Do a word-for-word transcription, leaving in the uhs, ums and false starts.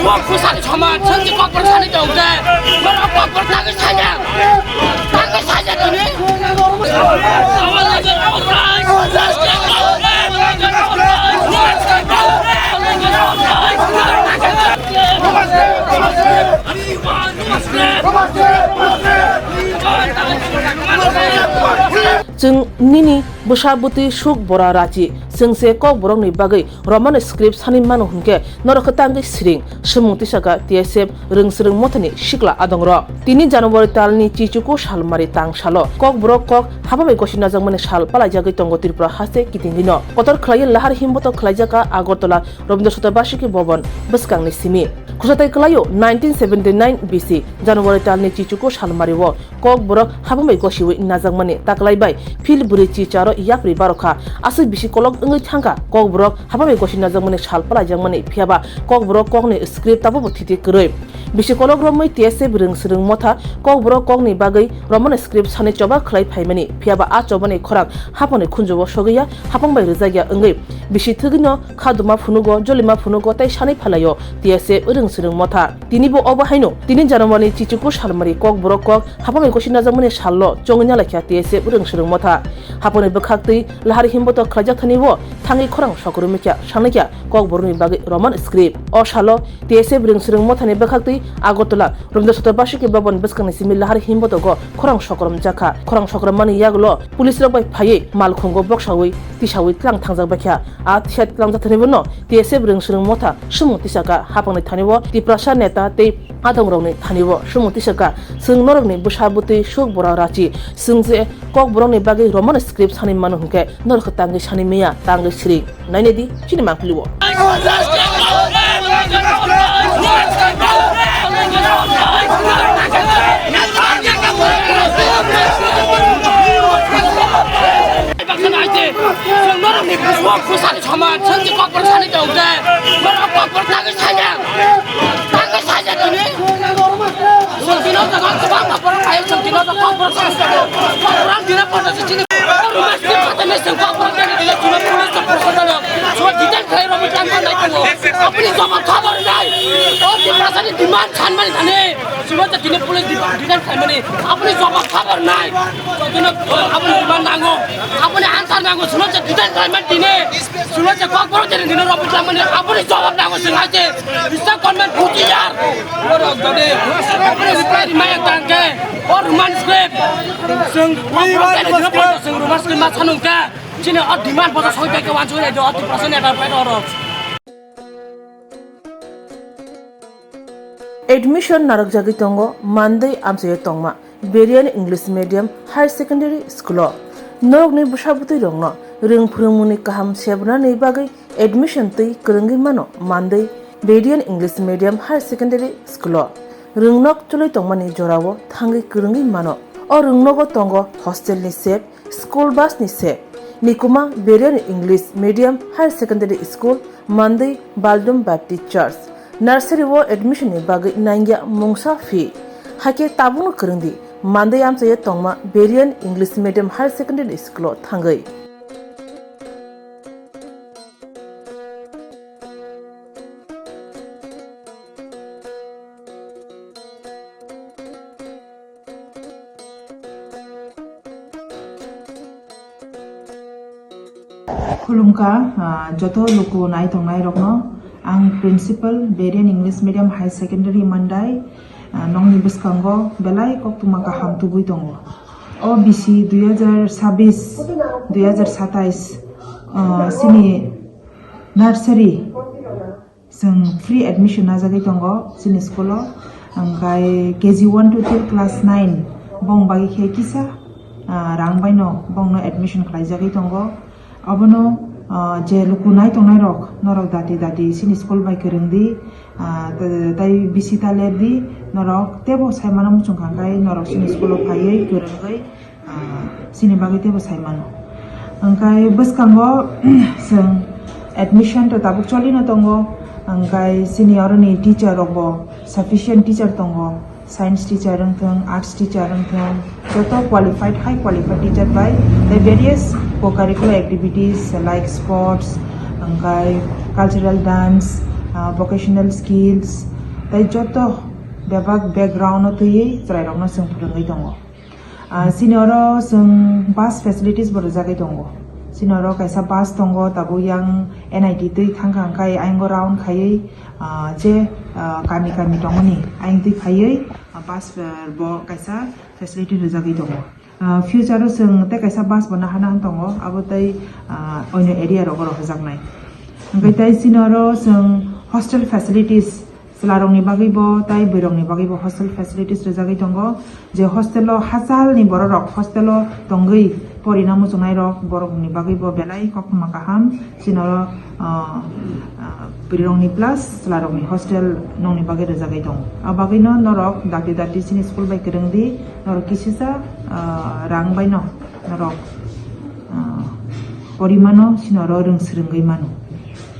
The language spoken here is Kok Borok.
Kokborok sani soman, santi kokborok sani tongde. Borok kokborok tangwi sanya. Tangwi sanya tini. Chwng nini bwsa bwtwi suk bora rachi, chwng se kokborokni bagwi Roman script sani mano hwnkhe norok khe tangwi siring, swmung tisaka T S F rwng swrwng mothani sikla adongrok. Tini January talni chichuku salmari tang salo kokborok kok hapamai gosi najakmani sal palaijagwi tongo Tripura haste kitingwino. Kotor khlaiwi lahar himboto khlaijaka Agartala Rabindra Satyabasiki Bhavan bwskangni simi. Khwsatai kwlaio nineteen seventy nine B C January talni chichuku salmario kokborok hapamai gosiwi najakmani taklai bai phil bwrwi chicharo yapri barokha. Aswk bisi kolok wngwi thangkha kokborok hapamai gosi najakmani sal palaijakmani, phiyaba kokborok kokni script tabukbo thiti kwrwi. Bisi kolok romwi T S F rwng swrwng motha kokborok kokni bagwi Roman script sani choba khlai phaimani, phiyaba a chobani khorang haponi khunjugo sogwiya hapang bai rwjakya wngwi bisi thwgwino khaduma phunugo, jolima phunugo tei sanwi phalaio T S F rwng swrwng motha. Tini bo obo haino, tini January chichuku salmari kokborok kok hapamai gosi najakmani salno chongwi nalaikha T S F rwng swrwng motha. Haponi bwkhaktwi lahar himboto khlaijak thani bo thangwi khorang sokrwmikha, sanwikha kokborokni bagwi Roman script. O salo T S F rwng swrwng mothani bwkhaktwi Agartala Rabindra Satyabasiki Bhavan bwskangni simi lahar himbotogo khorang sokrom jakha. Khorang sokrom mani yagulo police rok bai phaiwi malkhungo boksawi tisawi tlang thangjak baikha. A tisa tlangjak thani bono T S F rwng swrwng motha sumung tisaka hapangni thani o Tiprasa neta tei adongrokni thani o sumung tisaka, chwng norokni bwsa bwtwi suk bora rachi, chwng je kokborokni bagwi Roman script sani mano hwnkhe norok khe tangwi sani miya, tangwi siri. Nainedi chini mangpili o. Chwng norokni busugo khusani soman, chwng je kokborok sani tongde, norok kokborok tangwi sanya, tangwi sanya tini. Chwng tino jaga kwbangma borok phaio, chwng tino jaga kokborok sani tongo. Kokborok ang tino porda se chini. Ruma sini khatani chwng kokborok tangwi tini, chwng police to porda tano. Chwng detail khlai romwi tangma nai tongo. Apni jawab khabar nai. O Tiprasani demand sanmani thani. Chwng je tini police detail khlaimani. Apni jawab khabar nai. Chwng tino apni demand nango. Apni answer nango. Chwng je detail khlaimani tini. Chwng je kokborok tini tino romwi tangmani. Apni jawab nango chwng aje. Bisa comment bhuti yar. Oro jodi apni reply rimaya tangke. O Roman script. Chwng kokborok tini tino porda chwng Roman script ma sanungke. Chini o demand bosa soi bai ke wansoi rai do, o Tiprasa neta bai do oro. Admission narwkjagwi tongo Mandwi amchaio tongma Berian English Medium Higher Secondary School o. Norokni bwsa bwtwi rokno rwng phwrwngmungni kaham sebranani bagwi admission twi kwrwngwi mano Mandwi Berian English Medium Higher Secondary School o. Rwngnok chwlwi tongmani jorao thangwi kwrwngwi mano. O rwngnogo tongo hostel ni sep, school bus ni se. Nikuma Berian English Medium Higher Secondary School, Mandwi Baldum Baptist Church. Nursery o admission ni bagwi nangya mungsa fee. Hakhe tabukno kwrwngdi, Mandwi amchaio tongma Berian English Medium Higher Secondary School o thangwi. Khulumkha, ah, joto luku nai tongnai rokno. Ang Principal, Berian English Medium High Secondary Mandai, ah, nokni bwskango belai koktwma kaham tubui tongo. O bisi dui hajar sabis, dui hajar satais, ah, sini nursery Chwng free admission najagwi tongo chini school o, hwnkhe K G one to till class nine bong bagwi khe kisa, ah, rang baino bongno admission khlaijagwi tongo. Obono, ah, je luku nai tongnai rok, norok dati dati chini school bai kwrwng di, ah, tei bisi ta ler di, norok teibo sai mano muchung kha khe norok chini school o phaiwi kwrwngwi ah, chini bagwi teibo sai mano. Hwnkhe bwskango chwng admission to tabuk cholino tongo, hwnkhe chini oroni teacher rokbo sufficient teacher tongo, science teacher wngthung, arts teacher wngthung, joto qualified, high qualified teacher bai tei various co-curricular activities like sports, hwnkhe cultural dance, ah, vocational skills, tei joto bebak background no twiwi chwrairokno chwng phwrwngwi tongo. Ah, chini oro chwng bus facilities bo rwjagwi tongo. Chini oro kaisa bus tongo, tabuk yang N I T twi thangkha hwnkhe ayang round khaiwi, ah, je, ah, kami kami tongmani ayang twi phaiwi, ah, bus, ah, bo kaisa facility rwjagwi tongo. Ah, future o chwng tei kaisa bus bo nahana tongo, abo tei, ah, onyo area rogo rohorjaknai. Hwnkhe tei chini oro chwng hostel facilities, chwlarokni bagwi bo tei bwrwirokni bagwi bo hostel facilities rwjagwi tongo, je hostel o hachalni bororok hostel o tongwi porina muchungnairok borokni bagwi bo belai koktwma kaham. Chini oro, ah, ah, bwrwirokni plus chwlarokni hostel nokni bagwi rwjagwi tongo. A bagwino norok dakti dakti chini school bai kwrwng di, norok kisisa, ah, rang baino norok, ah, porimano, chini oro rwng swrwngwi mano.